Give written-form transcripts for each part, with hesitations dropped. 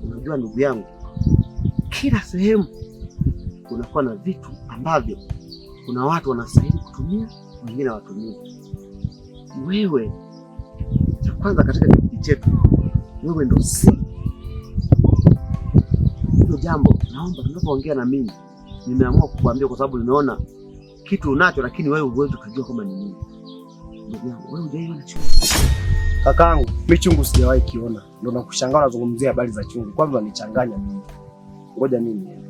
Unajua ndugu yangu, kila sehemu kunakuwa na vitu ambavyo kuna watu wanastahili kutumia, wengine hawatumii. Wewe cha kwanza katika kijiji chetu, wewe ndo si hilo jambo. Naomba tunapoongea na mimi, nimeamua kukuambia kwa sababu nimeona kitu unacho, lakini wewe huwezi ukajua kama ni nini. Ndugu yangu, wewe hujaiona chungu? Kakaangu, mimi chungu sijawahi kiona. Ndio nakushangaa unazungumzia habari za chungu. Kwanza nichanganya mimi. Ngoja mimi niende.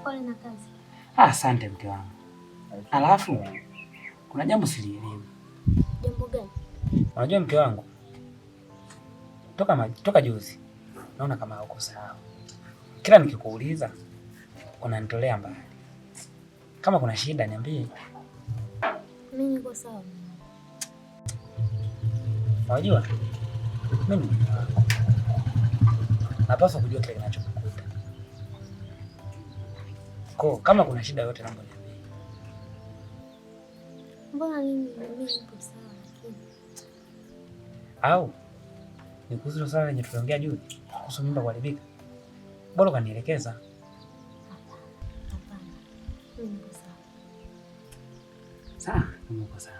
Pole na kazi. Asante mke wangu. Alafu kuna jambo silielewi. Jambo gani? Unajua mke wangu, toka juzi naona kama uko sawa. Kila nikikuuliza unanitolea mbali. Kama kuna shida niambie. Mimi niko sawa. Unajua mimi ni mume wako, napaswa kujua kile kinachokukuta. Kwa kama kuna shida yoyote naomba niambie. Mbona mimi nipo sawa lakini. Au ni kuhusu swala lenye tuliongea juzi kuhusu mimba kuharibika? Bora ukanielekeza. Hapana. Mimi niko sawa. Sawa, kama uko sawa.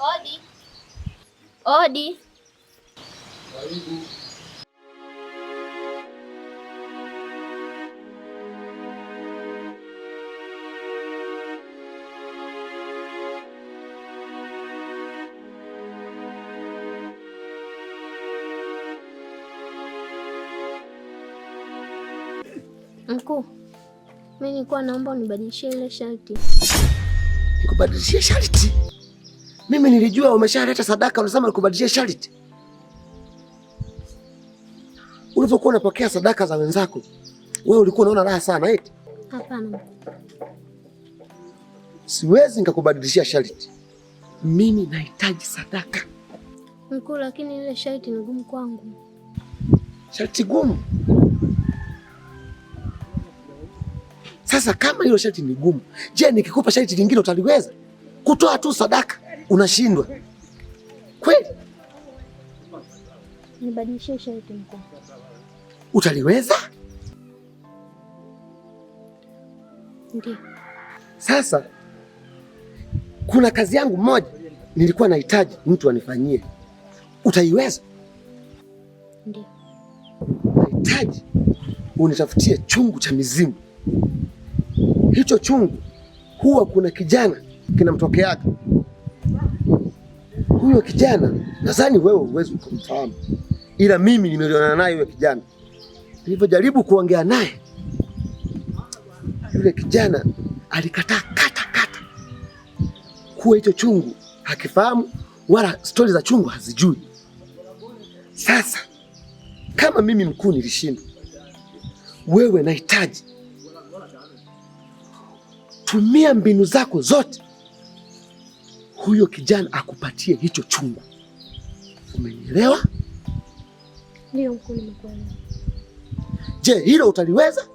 Odi. Odi. Karibu. Mkuu, mimi nilikuwa naomba unibadilishie ile sharti. Nikubadilishie sharti? Mimi nilijua umeshaleta sadaka, unasema nikubadilishie sharti. Ulivyokuwa unapokea sadaka za wenzako, wewe ulikuwa unaona raha sana eti? Hapana mkuu. Siwezi nikakubadilishia sharti. Mimi nahitaji sadaka. Mkuu, lakini ile sharti ni gumu kwangu. Sharti gumu? Sasa kama hilo sharti ni gumu, je, nikikupa sharti lingine utaliweza? Kutoa tu sadaka unashindwa kweli? Nibadilishie sharti mkuu. Utaliweza? Ndiyo. Sasa kuna kazi yangu moja nilikuwa nahitaji mtu anifanyie, utaiweza? Ndiyo. Nahitaji unitafutie chungu cha mizimu. Hicho chungu huwa kuna kijana kinamtokeaga. Huyo kijana nadhani wewe huwezi kumfahamu, ila mimi nimelionana naye huyo kijana. Nilipojaribu kuongea naye, yule kijana alikataa kata kata kuwa hicho chungu hakifahamu wala stori za chungu hazijui. Sasa kama mimi mkuu nilishindwa, wewe nahitaji Tumia mbinu zako zote huyo kijana akupatie hicho chungu. Umenielewa? Ndio mkuu, nimekuelewa. Je, hilo utaliweza?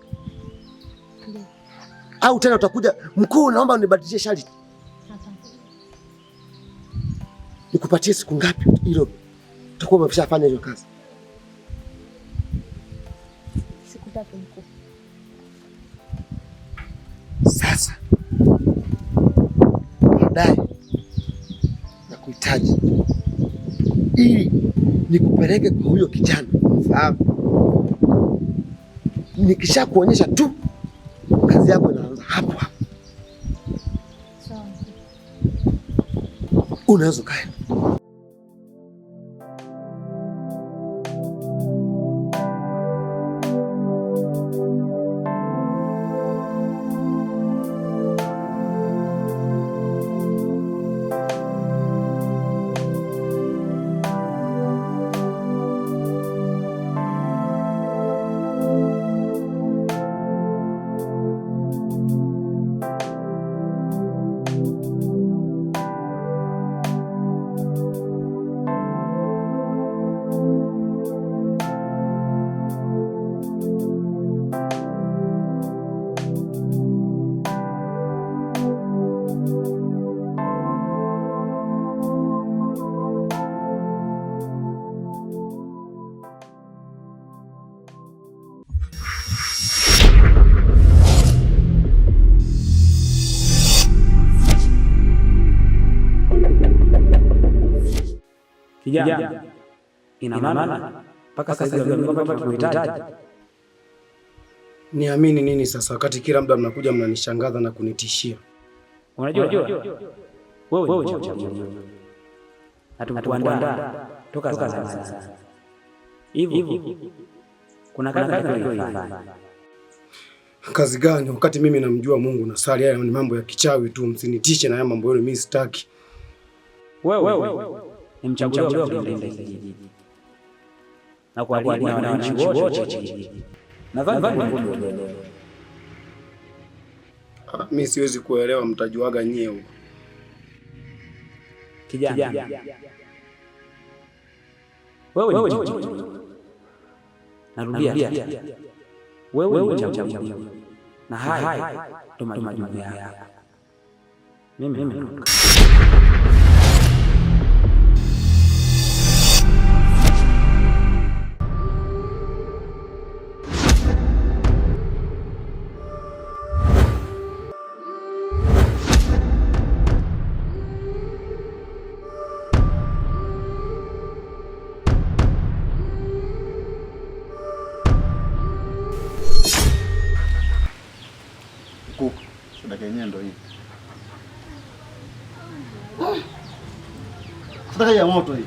Ndio. Au tena utakuja mkuu, naomba unibadilishie sharti? Hapana. Nikupatie siku ngapi hilo utakuwa umeshafanya hiyo kazi? Siku 3 mkuu. Sasa baadaye nakuhitaji ili nikupeleke kwa huyo kijana mfahamu. Nikisha kuonyesha tu kazi yako inaanza hapo hapo. Sawa. Unaweza kaenda. Kijana, ina maana mpaka sasa hivi kwamba tunakuhitaji. Niamini nini sasa wakati kila muda mnakuja mnanishangaza na kunitishia? Unajua wewe ni mchaguliwa na tumekuandaa toka zamani. Hivyo kuna kazi unatakiwa. Kazi gani wakati mimi namjua Mungu na sali? Haya ni mambo ya kichawi tu, msinitishe na haya mambo yenu, mimi sitaki. Wewe ni mchaguliwa kulinda kijiji na kuwalinda wananchi wote wa kijiji. Nadhani uelewe. Mimi siwezi kuelewa, mtajuaga nyie huko. Kijana, wewe ni mchaguliwa. Narudia, wewe ni mchaguliwa na haya ndo majukumu yako. Mimi Sadaka yenyewe ndio hii. Sadaka ya moto hii.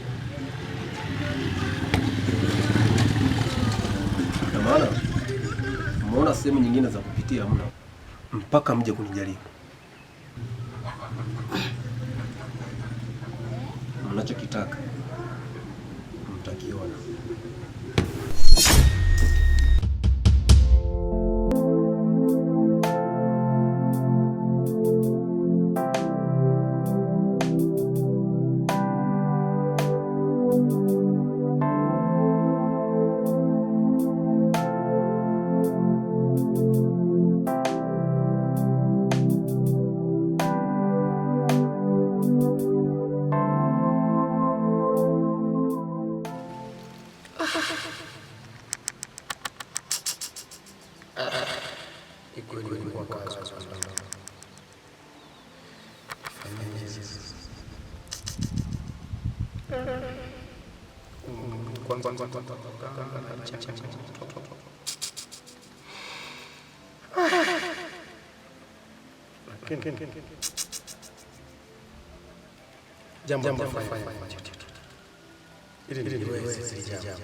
Na maana mmeona sehemu nyingine za kupitia hamna, mpaka mje kunijaribu. Mnachokitaka mtakiona. Jambo ili niweze jambo.